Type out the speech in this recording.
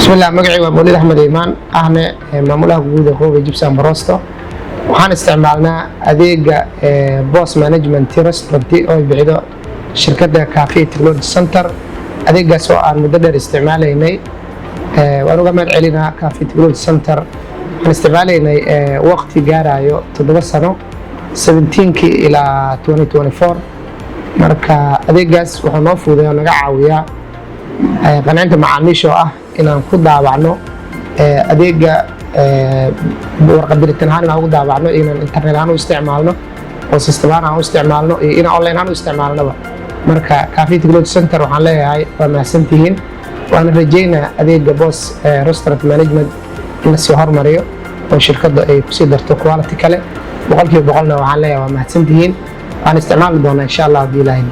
Bismillah, magacii waa Mawlid Axmed Iimaan, ahne maamulaha guud ee Qooga Jibsan Brosto. Waxaan isticmaalnaa adeega POS management restaurant oo ay bixido shirkadda Cafe Technology Center. Adeegaas oo aan muddo dheer isticmaalaynay, waan uga mahad celinaa Cafe Technology Center. Waxaan isticmaalaynay waqti gaarayo 7 sano, 17kii ilaa 2024. Marka adeegaas wuxuu noo fududay oo naga caawiyaa qancinta macaamiisha, oo ah inaan ku daabacno adeega warqad diritan ahaan inaan ugu daabacno, inaan internet ahaan u isticmaalno oo system ahaan aan u isticmaalno, iyo inaan online ahaan u isticmaalnaba. Marka Cafe Technology Center waxaan leeyahay waa mahadsantihiin, waana rajeynaa adeega POS restaurant management in lasii hormariyo oo shirkadda ay kusii darto quality kale. 100%na waxaan leeyahay waa mahadsantihiin, waan isticmaali doonaa insha Allah haddii Ilaahay.